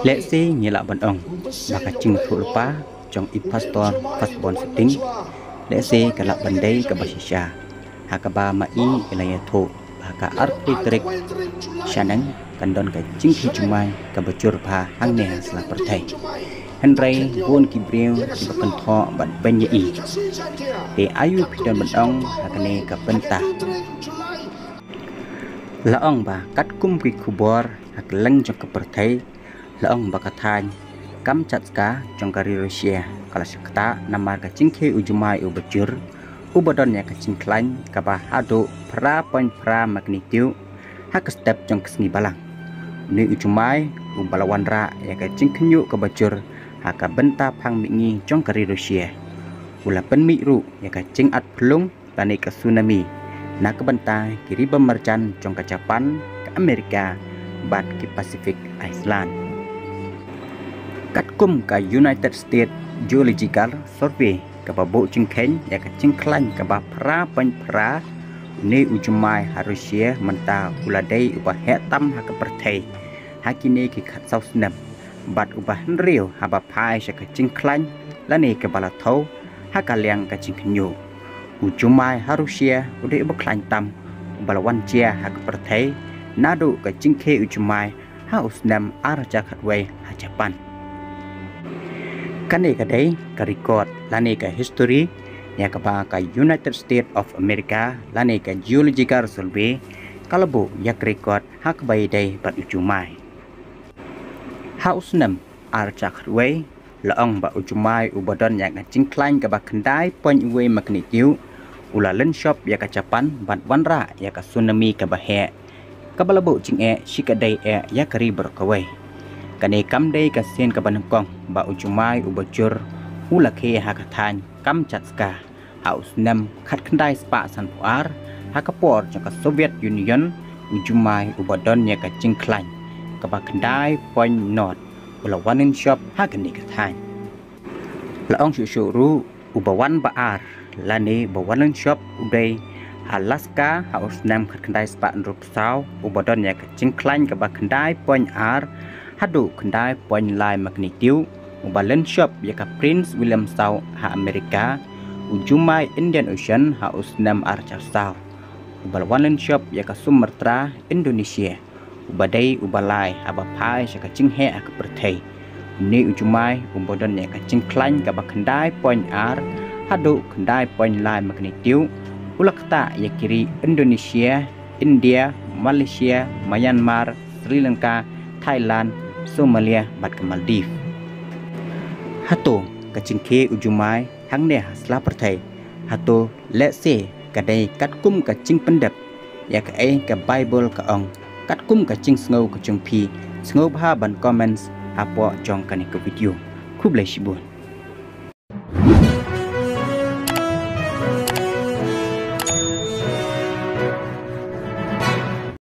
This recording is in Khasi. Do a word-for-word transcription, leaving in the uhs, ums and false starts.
Lehse ngi lah ban ong ba ka jingthoh lypa jong i Pastor Firstborn Suting lehse ka lah ban dei kaba shisha, ha kaba ma i i la ïathuh ba ka arphew tarik shaneng kan don ka jingkhie jumai kaba jur bha hangne ha sla pyrthei. Hynrei bun ki briew kiba kynthoh bad beiñ ïa i. Te aïu phi don ban ong ha kane ka bynta? La ong ba katkum ki khubor ha kylleng jong ka pyrthei, la ong ba ka thaiñ Kamchatka jong ka ri Russia ka la shah ktah namar ka jingkhie u jumai uba jur, uba don ïa ka jingkhlaiñ kaba haduh phra point phra magnitude ha ka step jong ka sngi Balang. Une u jumai uba la wanrah ïa ka jingkhynñiuh kaba jur ha ka bynta phang mihngi jong ka ri Russia, u la pynmih ruh ïa ka jingat phyllung lane ka tsunami na ka bynta ki ri ba marjan jong ka Japan, ka Amerika bad ki Pacific Island. Katkum ka United States Geological Survey kaba buh jingkheiñ ïa ka jingkhlaiñ kaba phra point phra, une u jumai ha Russia mynta u la dei uba heh tam ha ka pyrthei ha kine ki khatsaw snem, bad uba hynriew haba phai sha ka jingkhlaiñ lane kaba la thew ha ka liang ka jingkhynñiuh. U jumai ha Russia u dei uba khlaiñ tam uba la wan jia ha ka pyrthei naduh ka jingkhie u jumai ha u snem ar hajar khatwei ha Japan. Kane ka dei ka record lane ka history ïa kaba ka United States of America lane ka Geological Survey ka la buh ïa ka record ha kaba ïadei bad u jumai. Ha u snem ar hajar khatwei, la ong ba u jumai uba don ïa ka jingkhlaiñ kaba khyndai point wei magnitude u la lynshop ïa ka Japan bad wanrah ïa ka tsunami kaba heh, kaba la buh jingeh shikatdei eh ïa ka ri baroh kawei. Kane kam dei ka sien kaba nyngkong ba u jumai uba jur u la khie ha ka thaiñ Kamchatka. Ha u snem khatkhyndai spah sanphew ar, ha ka por jong ka Soviet Union, u jumai uba don ïa ka jingkhlaiñ kaba khyndai point nod u la wan lynshop ha kane ka thaiñ. La ong shuh shuh ruh, uba wan ba ar lane ba wan lynshop u dei Alaska ha u snem khatkhyndai spah hynriewphew saw, uba don ïa ka jingkhlaiñ kaba khyndai point ar haduh khyndai point lai magnitude, uba lynshop ïa ka Prince William Sound ha Amerika, u jumai Indian Ocean ha u snem ar hajar saw, uba la wan lynshop ïa ka Sumatra, Indonesia, uba dei uba lai haba phai sha ka jingheh ha ka pyrthei. Une u jumai uba don ïa ka jingkhlaiñ kaba khyndai point ar haduh khyndai point lai magnitude u la ktah ïa ki ri Indonesia, India, Malaysia, Myanmar, Sri Lanka, Thailand, Somalia bad ka Maldives. Hato ka jingkhie u jumai hangne ha sla pyrthei, hato lehse ka dei katkum ka jingpyndep ïa kaei ka Baibl ka ong, katkum ka jingsngew ka jong phi? Sngewbha ban comments hapoh jong kane ka video. Khublei shibun.